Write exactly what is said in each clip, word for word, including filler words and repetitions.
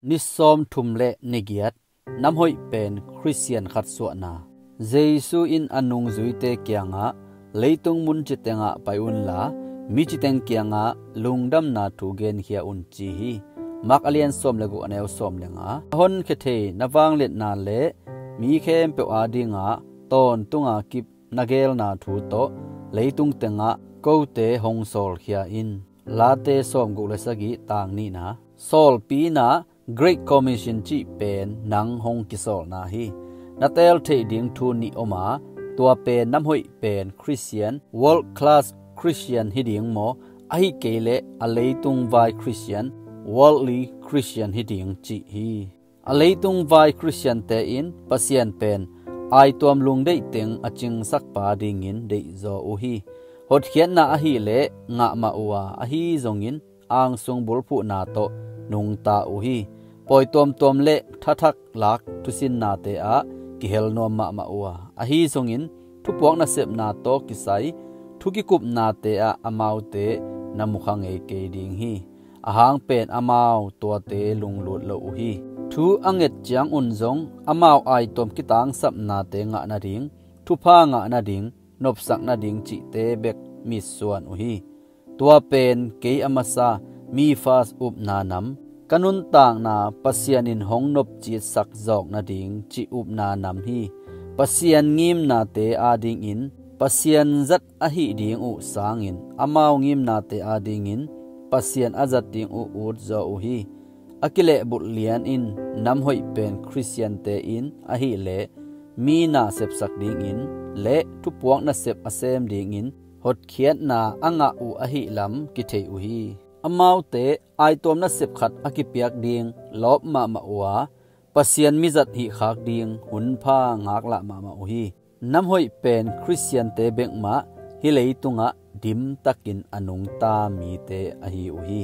Ni sawmthum le ni giat. Namhoih pen Khristian khat suahna. Jesu in a nungzuite kiangah, "Leitung mun ci tengah pai unla, mi ci teng kiangah lungdamna thu genkhia un," ci hi. Mark a lian sawm le guk, a neu sawm le nga. A honkhia thei na vangliatna le mi khempeuh adingah tawntunga kip na gelna thu tawh leitung tengah kote hong sawlkhia in. Late sawmguk le sagih, tang nihna. Sawlpina, Great Commission cih pen nang hong kisawlna hi. Na tel theih ding thu nih om a, tua pen namhoih pen Khristian, world class Khristian hi ding maw, ahi kei leh a leitung vai Khristian, worldly Khristian hi ding cih hi. A leitung vai Khristiante in Pasian pen aituam lungdeih teng a cingsak pa dingin deihzaw uh hi. Hotkhiatna ahih leh ngah mah uh a, ahi zongin angsung bulphuhna tawh nungta uh hi. Pawi tuamtuam le thathak lak thusinnate ah kihel nuam mahmah uh a, ahi zongin thupuak nasepna tawh kisai thu kikupnate ah amaute na mukha ngei kei ding hi. Ahang pen amau tuate lunglut lo uh hi. Thu a nget ciangun zong amau aituam kitangsapnate ngah nading, thupha ngah nading, nopsak nading cihte bek mitsuan uh hi. Tua pen kei a masa, mi first upna nam, ka nuntakna Pasian in hong nopcitsak zawk nading cih upna nam hi. Pasian ngimnate adingin Pasian zat ahi ding uh sangin amau ngimnate adingin Pasian a zat ding uh utzaw uh hi. A kilehbulh lian in namhoih pen Khristiante in ahih leh mi na sepsak dingin le thupuak nasep a sem dingin hotkhiatna a ngah uh ahih lam kithei uh hi. Amaute aituam nasep khat a kipiak ding lawp mahmah uh a, Pasian mizat hihkhak ding hunpha ngaklah mahmah uh hi. Namhoih pen Khristiante bekmah hih leitungah dimtakin a nungta mite ahi uh hi.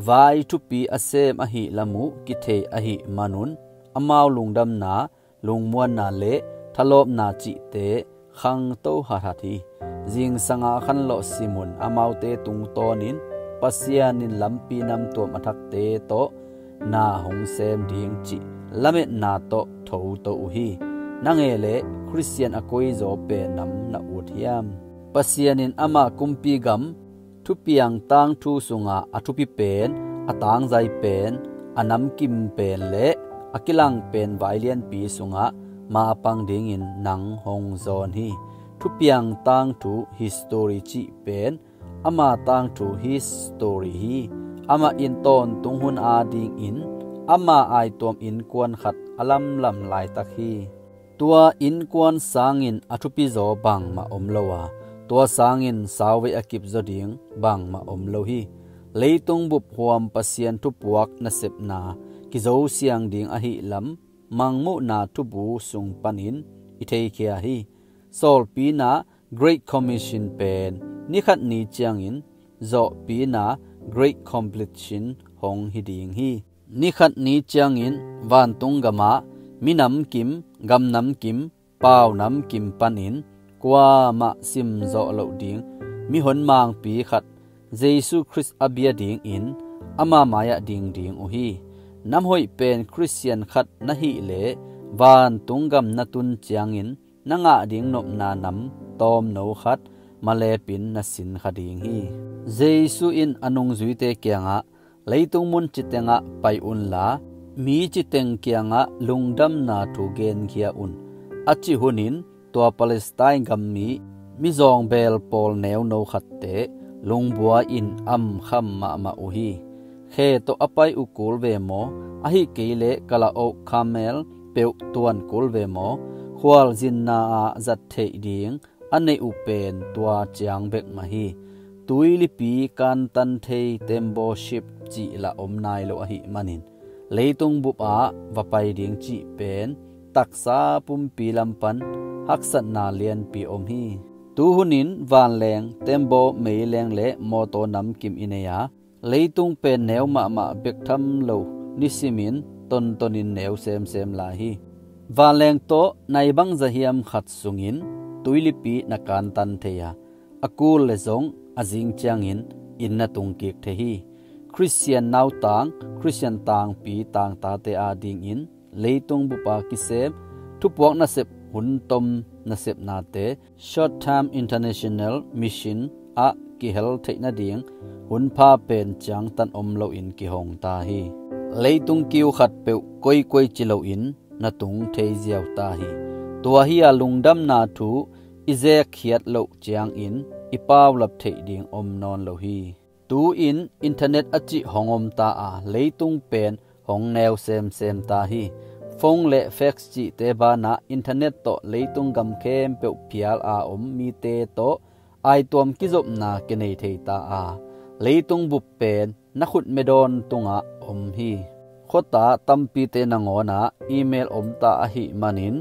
Vai thupi a sem ahih lam uh kithei ahih manun amau lungdamna, lungmuanna le thalawpna cihte khangto hathat hi. Zingsanga khanlawh simun amaute tungtawnin Pasian in lampi namtuam a thakte tawh na hong sem ding cih lametna tawh thoto uh hi. Nang e le Khristian a koizaw pen nam na ut hiam? Pasian in ama kumpi gam thupiang tangthu sungah a thupi pen, a tangzai pen, a namkim pen le a kilang pen vai lianpi sungah mapang dingin nang hong zawn hi. Thupiang tangthu, history cih pen ama tangthu, his story hi. Amah in tawntung hun adingin ama aituam innkuan khat a lamlam laitak hi. Tua innkuan sangin a thupizaw bangmah om lo a, tua sangin sauvei a kipzaw ding bangmah om lo hi. Leitung bup huam Pasian thupuak nasepna kizosiang ding ahih lam Mangmuhna thubu sung panin i theikhia hi. Sawlpina, Great Commission pen nikhat ni ciangin zawhpina, Great Completion, hong hi ding hi. Nikhat ni ciangin vantung gamah minamkim, gamnamkim, paunamkim panin kuamah simzawh loh ding mihon mangpi khat Jesu Khrist a bia dingin ama mai-ah ding ding uh hi. Namhoih pen Khristian khat na hih leh vantung gam na tun ciangin na ngah ding nopna nam tawmno khat malepin na sinkha ding hi. Jesu in a nungzuite kiangah, "Leitung mun citengah pai unla, mi citeng kiangah lungdamna thu genkhia un," a cih hunin tua Palestine gammi mizawng beel pawl neuno khatte lungbuai in amkham mahmah uh hi. Khe tawh a pai uh kul ve maw, ahi kei leh kala-oh, camel, peuh tuan kul ve maw, khualzinna ah zat theih ding a neih uh pen tua ciang bek mah hi. Tuilipi kantan thei, tembaw ship cih lah om nai lo ahih manin leitung bupah va pai ding cih pen taksa pumpi lam pan haksatna lianpi om hi. Tuhunin vanleng, tembaw, meileng le mawtaw namkim i nei a, leitung pen neu mahmah bek tham lo, nisimin tontonin neu semsem lai hi. Vanleng tawh nai bangzah hiam khat sungin tuilipi na kantan thei a, a kul leh zong a zing ciangin inn na tungkik thei hi. Khristian nautang, Khristian tangpi tangtate adingin leitung bupa kisem thupuak nasep hun tom nasepnate, Short Term International Mission ah kihel theih nading hunpha pen ciangtan om loin kihong ta hi. Leitung kiu khatpeuh koikoi ci loin na tung thei ziau ta hi. Tua hi a lungdamna thu i zekkhiat loh ciangin i paulap theih ding om nawn lo hi. Tu-in internet a cih hong om ta a, leitung pen hong neu semsem ta hi. Phone le fax cihte banah internet tawh leitung gam khempeuh phial a om mite tawh aituam kizopna kinei thei ta a, leitung bup pen na khutme dawn tungah om hi. Khuata tampite nangawnah email om ta ahih manin,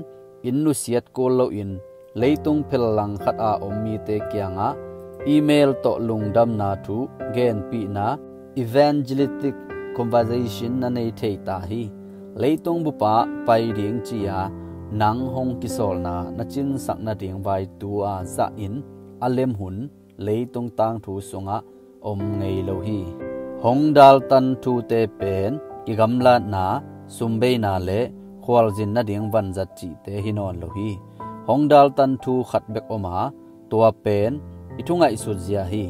inn nusiat kul loin leitung phellang khat a om mite kiangah email tawh lungdamna thu genpihna, evangelistic conversation na nei thei ta hi. Leitung bupa pai ding ci-a nang hong kisawlna na cinsak nading vaitu a zahin a lem hun leitung tangthu sungah om ngei lo hi. Hong daltan thute pen kigamlatna, sumbeina le khualzin nading vanzat cihte hi nawn lo hi. Hong daltan thu khat bek om a, tua pen i thungaihsut zia hi.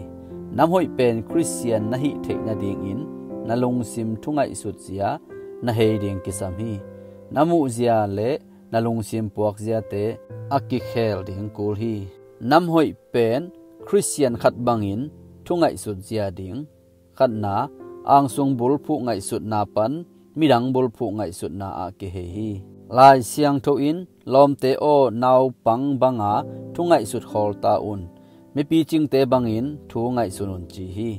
Namhoih pen Khristian na hih theih nadingin na lungsim thungaihsut zia na hei ding kisam hi. Na muhzia le na lungsim puakziate a kikhel ding kul hi. Namhoih pen Khristian khat bangin thungaihsut zia ding. Khatna, angsung bulphuh ngaihsutna pan midang bulphuh ngaihsutna ah kihei hi. Lai Siangtho in, lawmte aw, naupang banga thungaihsut khawl ta un, mipi cingte bangin thu ngaihsun un ci hi.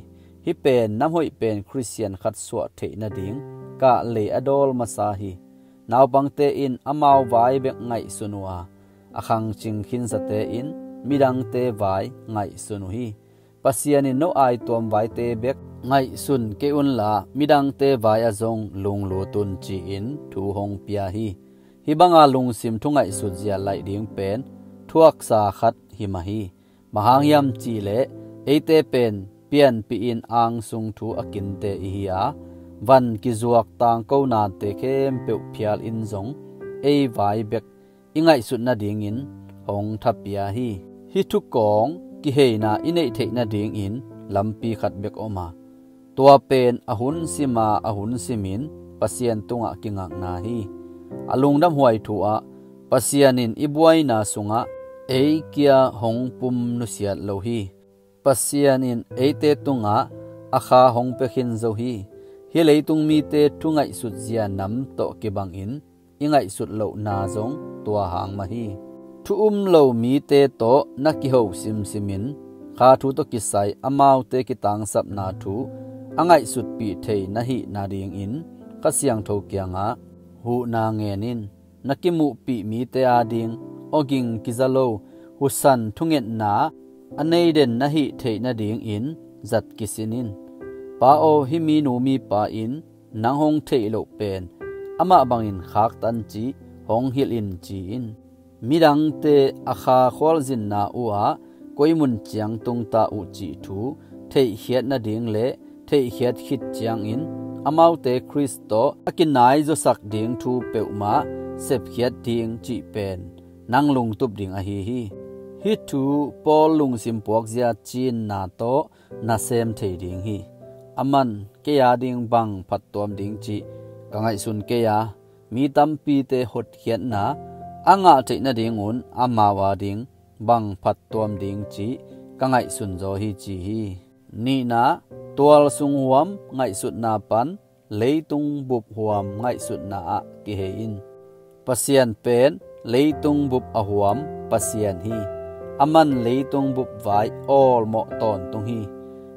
Hih pen namhoih pen Khristian khat suah theih nading kahlei a dawl masa hi. Naupangte in amau vai bek ngaihsun uh a, a khangcing khinsate in midangte vai ngaihsun uh hi. Pasian in no aituam vaite bek ngaihsun kei unla midangte vai ah zong lunglut un ci-in thu hong pia hi. Hih banga lungsim thungaihsut zia laih ding pen thuaksa khat hi mah hi. Bang hang hiam cihleh eite pen pianpih in angsung thu a kinte ihi a, van kizuak tangkonate khempeuh phial in zong ei vai bek i ngaihsut nadingin hong thapia hi. Hih thukawng kiheina i neih theih nadingin lampi khat bek om a, tua pen a hun sima a hun simin Pasian tungah kingakna hi. A lungdamhuai thu ah Pasian in i buaina sungah ei kia hong pum nusiat lo hi. Pasian in eite tungah a kha hong pia khin zo hi. Hih leitung mite thungaihsut zia nam tawh kibangin i ngaihsut lohna zong tua hang mah hi. Thu um lo mite tawh na kiho simsimin kha thu tawh kisai amaute kitangsapna thu a ngaihsutpih thei na hih nadingin Kha Siangtho kiangah huhna ngen in. Na kimuhpih mite ading awging kiza lo, husan thungetna a nei den na hih theih nadingin zat kisin in. Pa aw, hih minu mipa in nang hong theih loh pen amah bangin khaktan cih hong hilh in ci in. Midangte a kha khualzinna uh ah koi mun ciang tungta uh cih thu theihkhiat nading le theihkhiat khit ciangin amaute Khrist tawh a kinaizasak ding thu peuhmah sepkhiat ding cih pen nang lungtup ding ahi hi. Hih thu Paul lungsim puakzia cinna tawh nasem thei ding hi. Aman kei ading bang phattuam ding cih ka ngaihsun kei a, mi tampite hotkhiatna a ngah theih nadingun amau ading bang phattuam ding cih ka ngaihsun zaw hi ci hi. Nihna, tual sung huam ngaihsutna pan leitung bup huam ngaihsutna ah kihei in. Pasian pen leitung bup a huam Pasian hi. Aman leitung bup vai awlmawh tawntung hi.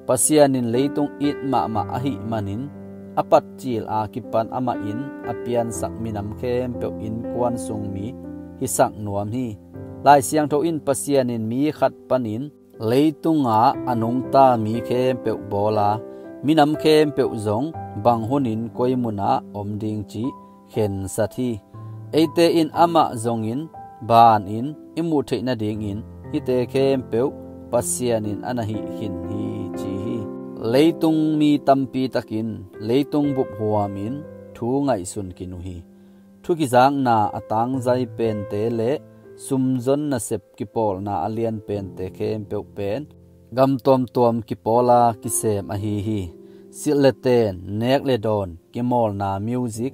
Pasian in leitung it mahmah ahih manin a patcil a kipan amah in a piansak minam khempeuh innkuan sung mi hisak nuam hi. Lai Siangtho in Pasian in mi khat panin leitungah a nungta mi khempeuh bawl a, minam khempeuh zong bang hunin koi munah om ding cih khensat hi. Eite in amah zongin banin i muh theih nadingin hihte khempeuh Pasian in a na hih khin hi ci hi. Leitung mi tampi takin leitung buphuam in thu ngaihsun kin uh hi. Thu kizakna a tangzai pente le sumzon nasep kipawlna a lian pente khempeuh pen gam tuamtuam kipawla kisem ahi hi. Silh le ten, nek le dawn, kimawlna, music,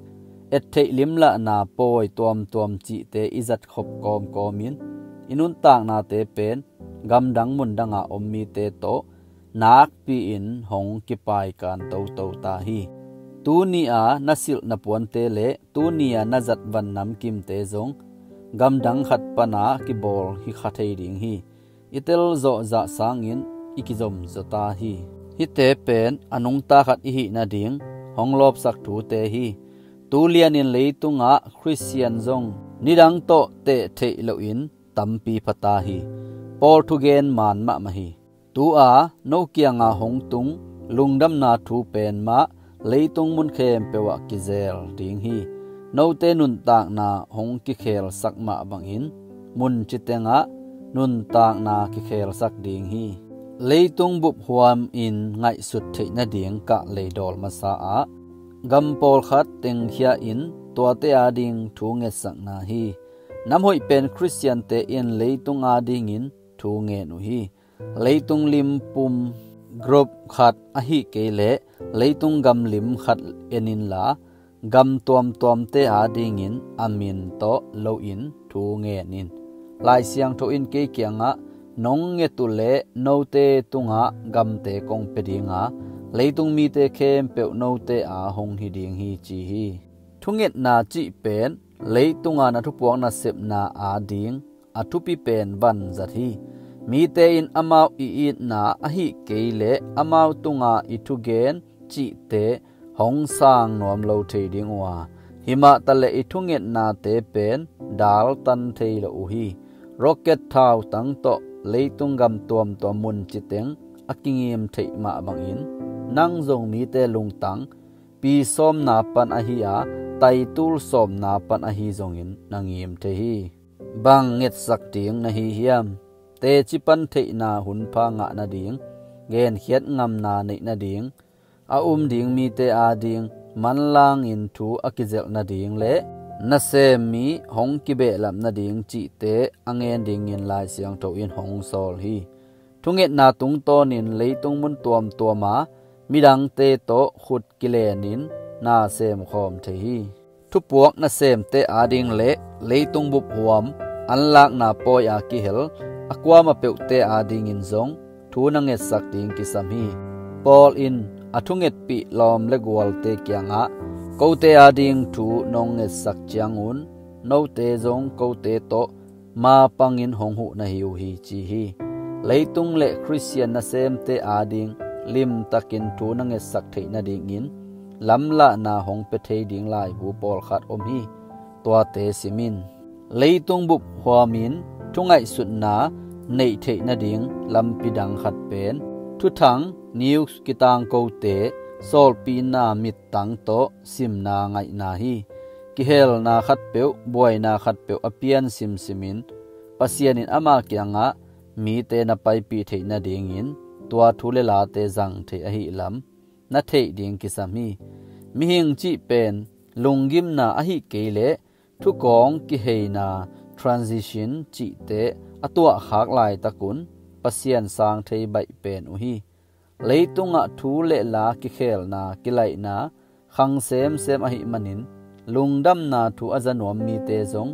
ettheih limlahna, pawi tuamtuam cihte i zat khop kawmkawmin i nuntaknate pen gamdang mundanga om mite tawh nakpi-in hong kipaikan toto ta hi. Tuni-a na silh na puante le tuni-a na zat van namkimte zong gamdang khat pana kibawl hi kha thei ding hi. I telzawhzah sangin i kizomzaw ta hi. Hihte pen a nungta khat i hih nading hong lawpsak thute hi. Tulianin leitungah Khristian zong nidang tawh teh theih loin tampi pha ta hi. Paul thugen man mahmah hi. Tu-a no kiangah hong tung lungdamna thu pen mah leitung mun khempeuh ah kizel ding hi. Note nuntakna hong kikhelsak mah bangin mun citengah nuntakna kikhelsak ding hi. Leitung buphuam in ngaihsut theih nading kah leidawl masa ah gam pawlkhat tengkhia in tuate ading thu ngetsakna hi. Namhoih pen Khristiante in leitung adingin thu ngen uh hi. Leitung limpum group khat ahih kei leh leitung gam lim khat en inla, gam tuamtuamte adingin a min tawh loin thu ngen in. Lai Siangtho in kei kiangah nong nget uh leh note tungah gamte kong pia dinga, leitung mite khempeuh note a hong hi ding hi, ci hi. Thungetna cih pen leitunga na thupuak nasepna ading a thupi pen vanzat hi. Mite in amau i itna ahih kei leh amau tunga i thugen cihte hong sang nuam lo thei ding uh a, himah taleh i thungetnate pen daltan thei lo uh hi. Rocket thautang tawh leitung gam tuamtuam mun citeng a kingim theih mah bangin nang zong mite lungtang pi sawmna pan ahi a, taitul sawmna pan ahi zongin na ngim thei hi. Bang ngetsak ding na hi hiam? Teci pan theihna hunpha ngah nading, genkhiat ngamna neih nading, a um ding mite ading manlangin thu a kizelh nading le nasem mi hong kibehlap nading cihte a ngen dingin Lai Siangtho in hong sawl hi. Thungetna tungtawnin leitung mun tuamtuama midangte tawh khut kilenin na semkhawm thei hi. Thupuak nasemte ading le leitung buphuam anlakna pawi a kihel a kuama peuhte adingin zong thu na ngetsak ding kisam hi. Paul in a thungetpih lawm le gualte kiangah kote ading thu nong ngetsak ciangun note zong kote tawh ma pangin hong huh na hi uh hi, ci hi. Leitung le Khristian nasemte ading limtakin thu na ngetsak theih nadingin lamlahna hong pia thei ding laibu pawlkhat om hi. Tuate simin leitung buphuamin thungaihsutna neih theih nading lampi dang khat pen thuthang news kitangkote sawlpina mittang tawh simna ngaihna hi. Kihelna khatpeuh, buaina khatpeuh a pian simsimin Pasian in ama kiangah mite na paipih theih nadingin tua thu le late zang thei ahihlam na theih ding kisam hi. Mihing cih pen lunggimna ahih kei leh thukawng kiheina, transition cihte a tuahkhak laitakun Pasian sang thei baih pen uh hi. Leitungah thu le la kikhelna kilaihna khang semsem ahih manin lungdamna thu a za nuam mite zong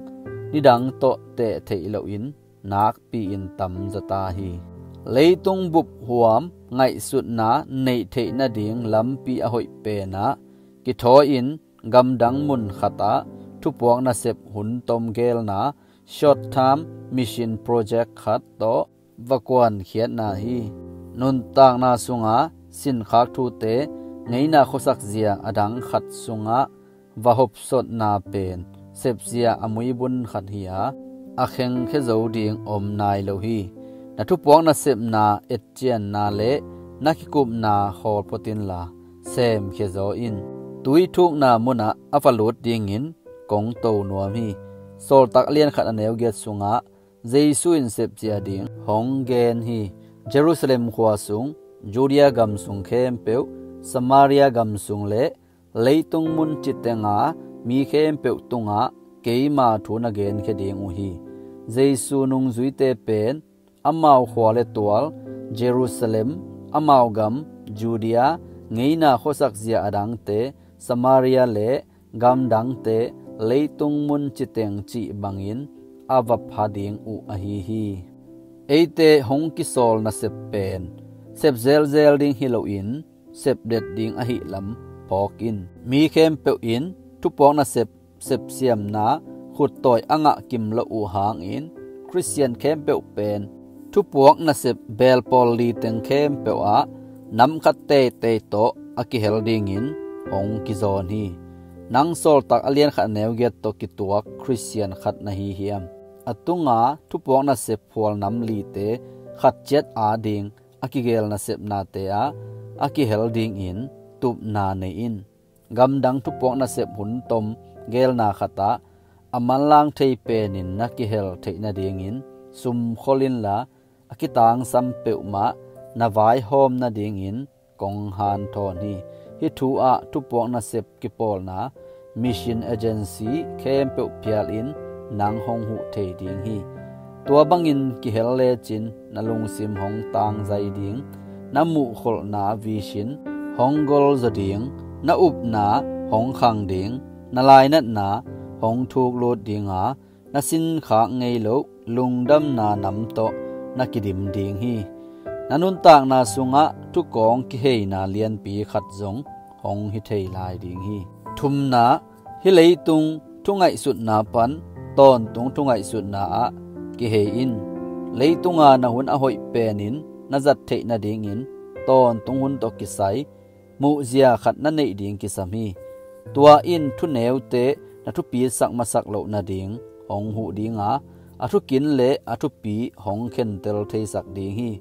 nidang tawh teh theih loin nakpi-in tamzaw ta hi. Leitung buphuam ngaihsutna neih theih nading lampi a hoih penah kithawi-in gamdang mun khatah thupuak nasep hun tom gelna short term mission project khat tawh va kuankhiatna hi. Nuntakna sunga sinkhak thute ngeina khuasak zia a dang khat sungah va hopsotna pen sepzia a muibun khat hi a, a khengkhia zo ding om nai lo hi. Na thupuak nasepna etcianna le na kikupna khawl phot inla semkhia zaw in. Tui thukna munah a va lut dingin kong to nuam hi. Sawltak lian khat a neu giat sungah Jesu in sepcia ding hong gen hi. Jerusalem khua sung Judea gam sung khempeuh, Samaria gam sung le leitung mun citeng a mi khempeuh tungah keima thu na genkhia ding uh hi. Jesu nungzuite pen amau khua le tual, Jerusalem, amau gam, Judea, ngeina khuasak zia a dangte, Samaria le gam dangte, leitung mun citeng cih bangin a va pha ding uh ahi hi. Eite hong kisawl nasep pen sep zelzel ding hi loin, sep det ding ahih lam phawk in. Mi khempeuh in thupuak nasep sepsiamna khuttawi a ngah kim lo uh hangin, Khristian khempeuh pen thupuak nasep belpawl liteng khempeuh ah nam khat teitei tawh a kihel dingin hong kizawn hi. Nang Sawltak a lian khat a neu giat tawh kituak Khristian khat na hi hiam? A tunga thupuak nasep phual nam lite khat ciat ading a kigel nasepnate ah a kihel dingin tupna nei in. Gamdang thupuak nasep hun tom gelna khatah a manlang thei penin na kihel theih nadingin sum khol inla, a kitangsam peuhmah na vaihawm nadingin kong hanthawn hi. Hih thu ah thupuak nasep kipawlna mission agency khempeuh phialin nang hong huh thei ding hi. Tua bangin kihel lecin na lungsim hong tangzai ding, na muhkholhna vision hong golzaw ding, na upna hong khang ding, na lainatna hong thuklut dinga, na sinkhak ngei loh lungdamna nam tawh na kidim ding hi. Na nuntakna sungah thukawng kiheina lianpi khat zong hong hi thei lai ding hi. Thumna, hih leitung thungaihsutna pan tawntung thungaihsutna ah kihei in. Leitunga na hun a hoih penin na zat theih nadingin tawntung hun tawh kisai muhzia khat na neih ding kisam hi. Tua in thuneute na thupisak masak loh nading hong huh dinga, a thukin le a thupi hong khentel theisak ding hi.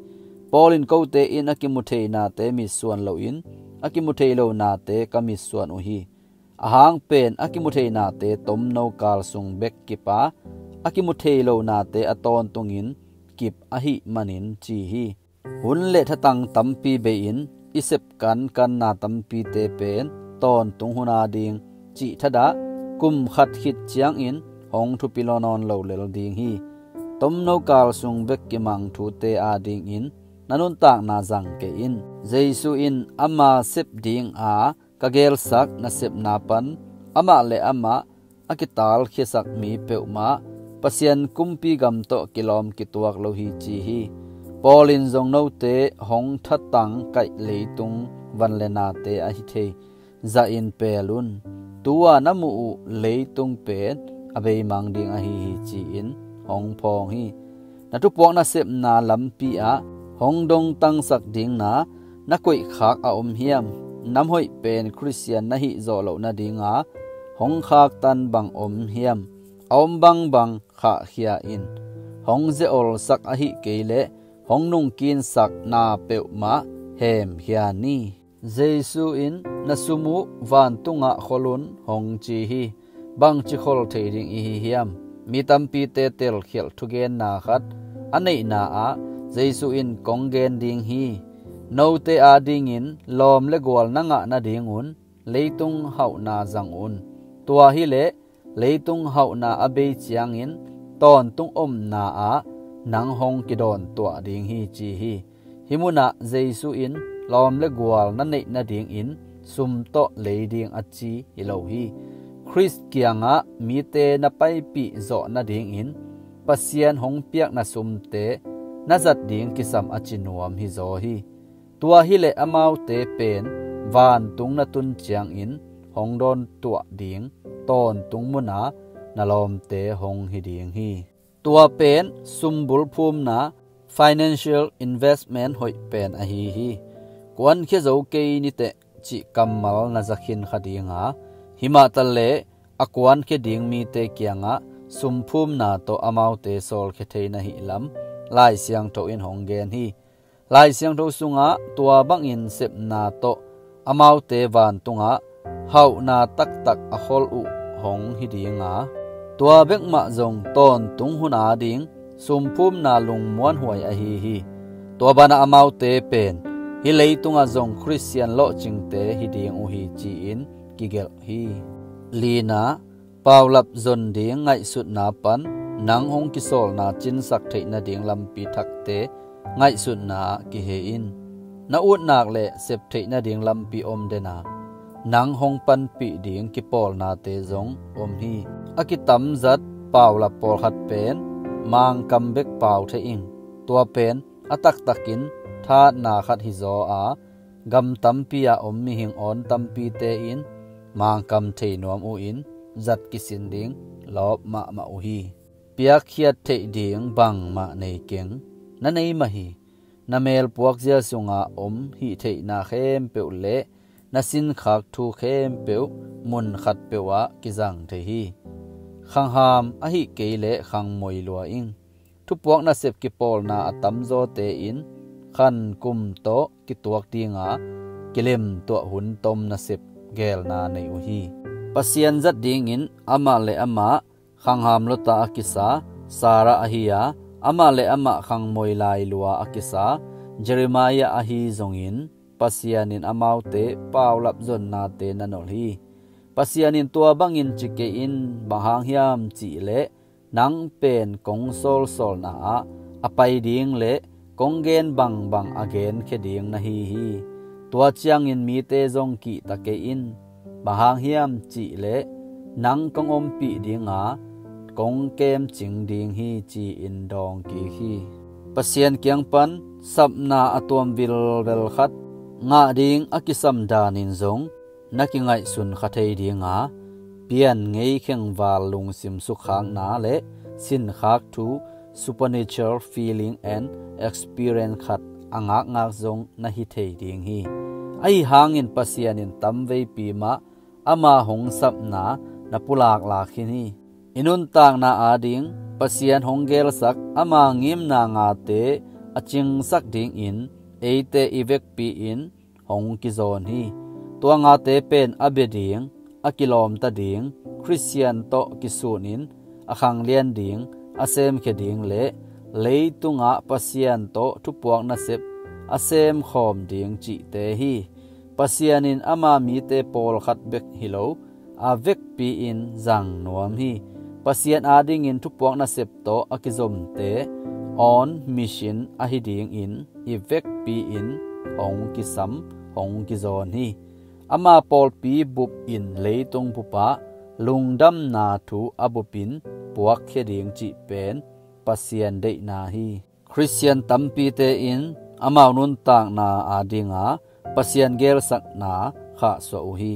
Paul in, kote in a kimu thei nate mitsuan loin a kimu thei lo nate ka mitsuan uh hi. A hang pen a kimu thei nate tomno kal sung bek kip a, a kimu thei lo nate a tawntungin kip ahih manin ci hi. Hun le thatang tampi bei-in i sep kankanna tampite pen tawntung hun ading cih thadah kum khat khit ciangin hong thupi lo nawn lo lel ding hi. Tomno kal sung bek kimang thute adingin na nuntakna zang kei in. Jesu in ama sep dinga ka gelsak nasepna pan amah le amah a kitalkhiasak mi peuhmah Pasian kumpi gam tawh kilawm kituak lo hi ci hi. Paul in zong note hong thatang kaih leitung van le nate ahi thei zahin pel un. Tu-a na muh uh leitung pen a beimang ding ahi hi ci-in hong phawng hi. Na thupuak nasepna lampi ah hong dongtangsak ding na na koihkhak a om hiam? Nam hoih pen Khristian na hih zawh loh nadinga hong khaktan bang om hiam? A om bangbang khahkhia in. Hong zeolsak ahih kei leh hong nungkinsak na peuhmah hemkhia ni. Jesu in, na sum uh vantungah khol un, hong ci hi. Bangci khol thei ding i hi hiam? Mi tampite telkhialh thugenna khat a neihna ah Jesu in, kong gen ding hi. Note adingin lawm le gual na ngah nadingun leitung hauhna zang un. Tua hileh leitung hauhna a bei ciangin tawntung omna ah nang hong kidawntuah ding hi ci hi. Hih munah Jesu in lawm le gual na neih nadingin sum tawh lei ding a ci hi lo hi. Khrist kiangah mite na paipih zawh nadingin Pasian hong piak na sumte na zat ding kisam a ci nuam hi zaw hi. Tua hileh amaute pen vantung na tun ciangin hong dawntuah ding tawntung muna na lawmte hong hi ding hi. Tua pen sumbul phumna, financial investment, hoih pen ahi hi. Kuankhia zo kei niteh cih kammal na zakhin kha dinga, himah taleh a kuankhia ding mite kiangah sumphumna tawh amaute sawlkhia thei na hih lam Lai Siangtho in hong gen hi. Lai Siangtho sungah tua bangin sepna tawh amaute vantungah hauhna taktak a khol uh hong hi dinga, tua bekmah zong tawntung hun ading sumphumna lungmuanhuai ahi hi. Tua banah amaute pen Hih leitungah zong Khristian lawhcingte hi ding uh hi ci-in kigelh hi. Lina, paulap zon ding ngaihsutna pan nang hong kisawlna cinsak theih nading lampi thakte ngaihsutna ah kihei in. Na utnak le sep theih nading lampi om dena nang hong panpih ding kipawlnate zong om hi. A kitamzat paulap pawlkhat pen Mangkam bek pau thei ing. Tua pen a taktakin thahatna khat hizaw a, gam tampi ah om mihing awn tampite in Mangkam thei nuam uh in zat kisin ding lawp mahmah uh hi. Piakkhiat theih ding bangmah nei keng. Na nei mah hi. Na melpuakzia sungah om hih theihna khempeuh le na sinkhak thu khempeuh mun khatpeuh ah kizang thei hi. Khangham ahih kei leh khangmoi lua ing. Thupuak nasep kipawlna a tamzawte in khankum tawh kituak dinga kilemtuah hun tom nasep geelna nei uh hi. Pasian zat dingin amah le amah Khangham Lota a kisa Sarah ahi a, amah le amah khangmoi lai lua a kisa Jeremiah ahi zongin Pasian in amaute paulap zonnate na nolh hi. Pasian in tua bangin ci kei in, bang hang hiam cihleh nang pen kong sawlsawlna ah a pai ding le kong gen bangbang a genkhia ding na hi hi. Tua ciangin mite zong kihta kei in, bang hang hiam cihleh nang kong ompih dinga kong kemcing ding hi ci-in dawng kik hi. Pasian kiang pan sapna a tuam vilvel khat ngah ding a kisam danin zong na kingaihsun kha thei dinga, pian ngei khengval lungsim sukkhakna le sinkhak thu, supernatural feeling and experience khat a ngakngak zong na hi thei ding hi. Ahi hangin Pasian in tamveipi mah ama hong sapna na pulaklak khin hi. I nuntakna ading Pasian hong geelsak ama ngimna ngate a cingsak dingin eite i vekpi-in hong kizawn hi. Tua ngate pen a bia ding, a kilawmta ding, Khristian tawh kisunin a khanglian ding, a semkhia ding le leitungah Pasian tawh thupuak nasep a semkhawm ding cihte hi. Pasian in ama mite pawlkhat bek hi lo, a vekpi-in zang nuam hi. Pasian adingin thupuak nasep tawh a kizomte on mission ahi dingin i vekpi-in hong kisam, hong kizawn hi. Ama pawlpi bup in leitung bupah lungdamna thu a bupin puakkhia ding cih pen Pasian deihna hi. Khristian tampite in amau nuntakna adinga Pasian geelsakna khahsuah uh hi.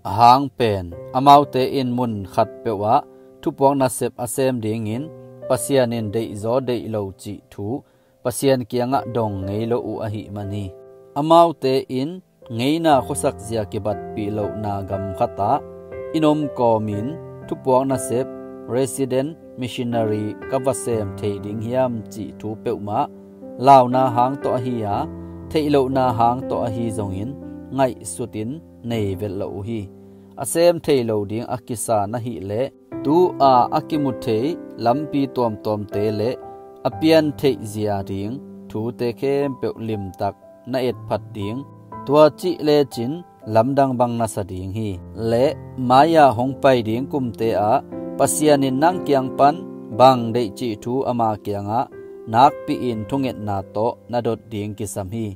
Ahang pen amaute in mun khatpeuh ah thupuak nasep a sem dingin Pasian in deihzaw deih lo cih thu Pasian kiangah dong ngei lo uh ahih man hi. Amaute in ngeina khuasak zia kibatpih lohna gam khatah in om kawmin thupuak nasep resident missionary ka va sem thei ding hiam cih thu peuhmah launa hang tawh ahi a, theih lohna hang tawh ahi zongin ngaihsutin nei vet lo uh hi. A sem thei lo ding a kisa na hih leh tu-a a kimu thei lampi tuamtuamte le a pian theih zia ding thute khempeuh limtak na etphat ding, tua cih lecin lamdang bang na sa ding hi. Le mai-ah hong pai ding kumte ah Pasian in nang kiang pan bang deih cih thu ama kiangah nakpi-in thungetna tawh na dot ding kisam hi.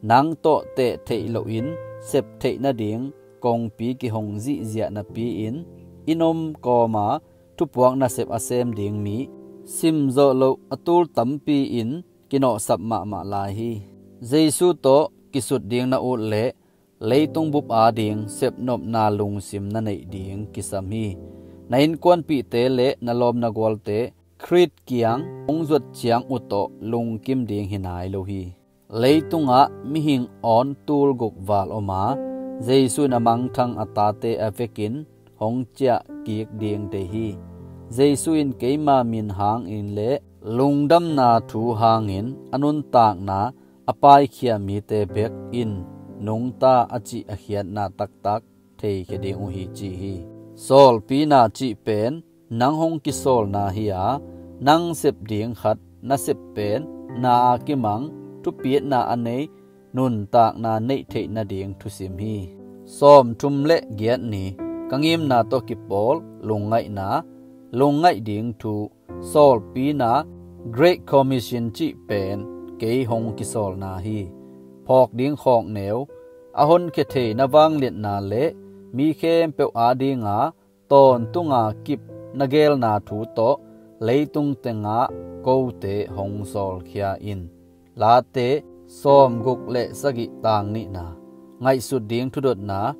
Nang tawh teh theih lohin sep theih nading kongpi kihong zihziah napi-in in om kawma thupuak nasep a sem ding mi simzawh loh a tul tampi in kinawhsap mahmah lai hi. Jesu tawh kisut ding na ut leh leitung bup ading sepnopna lungsim na neih ding kisam hi. Na innkuanpihte le na lawm na gualte Khrist kiang hong zuat ciang uh tawh lungkim ding hi nai lo hi. Leitungah mihing awn tul guk val om a, Jesu in a mangthang a tate a vekin hong ciah kik ding deih hi. Jesu in keima min hangin le lungdamna thu hangin a nuntakna a paikhia mite bek in nungta a cih a khiatna taktak theikhia ding uh hi ci hi. Sawlpina cih pen nang hong kisawlna hi a, nang sep ding khat na sep pen na a kimang, thupitna a nei, nuntakna neih theih nading thusim hi. Sawmthum le giat ni, ka ngimna tawh kipawl lungngaihna, lungngaih ding thu, sawlpina, Great Commission cih pen kei hong kisawlna hi. Phawk ding khawkneu, a honkhia thei na vangliatna le mi khempeuh adinga tawntunga kip na geelna thu tawh leitung tengah kote hong sawlkhia in. Late sawmguk le sagih tang nihna, ngaihsut ding thudotna,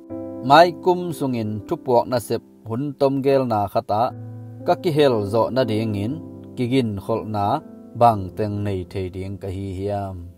maikum sungin thupuak nasep hun tom geelna khatah ka kihel zawh nadingin kiginkholhna bangteng nei thei ding ka hi hiam?